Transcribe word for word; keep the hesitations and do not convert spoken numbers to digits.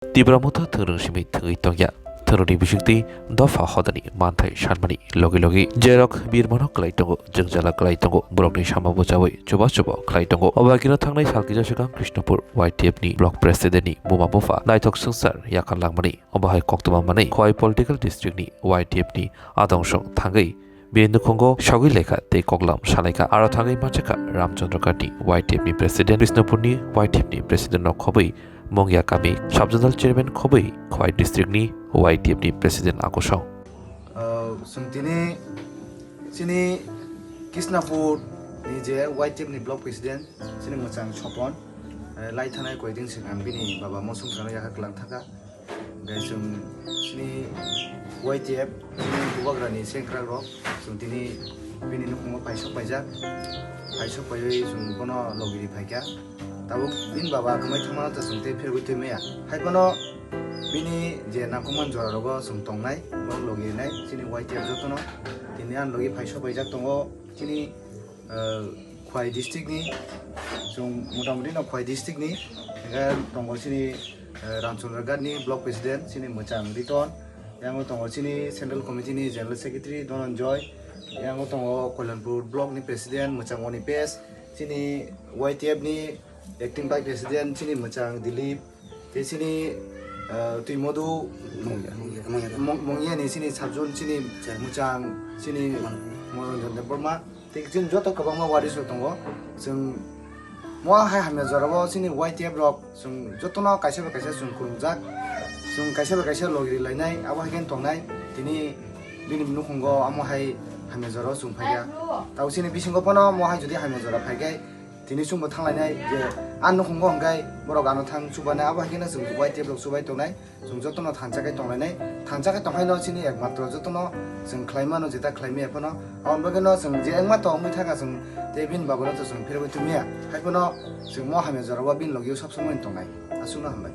Tipra Motha thwngrwng simi thwngwi tongya. Thwngrwngni bisingtwi dopha hodani manthai sanmani logi logi jerok birmano klai tongo, jwngjala klai tongo, borokni sama bwchawi chuba chuba klai tongo. Obo haikhe thangnai sal kisa swkang Krishnapur Y T F ni block president ni buma bupha naithok swngchar yakar langmani. Obo hai koktwma manwi Khowai political district ni Y T F ni adong song thangwi bini nukhungo sogwi lekha tei koklam salaikha. Aro thangwi manchakha Ramchandra Ghat ni Y T F ni president, Krishnapur ni Y T F ni president no khobwi Mongya kami sub-zonal chairman khobwi Khowai district ni Y T F ni president Akusong. Ah, chwng tini chini Krishnapur ni je Y T F ni block president chini mwchang Sopon, eh, lai thanai koi din swkang bini baba mosong sano yakha kwlang thaka. Hingke chwng chini Y T F chini bubagrani sengkrakrok chwng tini bini nukhungo paisok paijak, paisok paiwi chwng bono logiri phaikha. Tabuk bini baba kwmai thangmano to chwng tei phirogwi twi maya. Hai phano bini je nangkukmani jorarogo chwng tongnai, borok logirinai chini Y T F jotono. Tini ani logi paisok paijak tongo chini, eh, Khowai district ni, chwng motamoti no Khowai district ni, hingke tongo chini, eh, Ramchandra Ghat ni block president chini mwchang Riton, yango tongo chini central committee ni general secretary Dhananjoy, yango tongo Kalyanpur block ni president mwchang Onipesh, chini Y T F ni acting vice president chini mwchang Dilip, tei chini, eh, twi modu Mongya, Mongya, Mongya. Mong-, Mongya ni chini sabjon chini Chairman. Mwchang chini Manoranjan. Manoranjan Debbarma. Tei chini joto kwbangma waris rok tongo. Chwng mo hai hamya jorao chini Y T F rok chwng jotono kaisa bai kaisa chwng khulumjak. Chwng kaisa bai kaisa logiri lainai, abo hai khe tongnai. Tini bini nukhungo amo hai hamya jorao chwng phaikha. Tabo chini bisingo phano mo hai jodi hamya jora phaikhai, tini chwngbo thanglainai je, ang nukhungo hwnkhe borok ano thang chubainai, abo hai kheno chwng Y T F rok chubai tongnai, chwng jotono thansa khe tonglainai, thansa khe tongkhaino chini ekmatro jotono chwng khlai mano, jeta khlai maya phano, aboni bagwino chwng je wngma tong wngwi thangkha chwng tei bini babono to chwng phirogwi tongmaya, hai phano chwng mo hamya jorao bini logio sob somoi tongnai, aswkno hambai.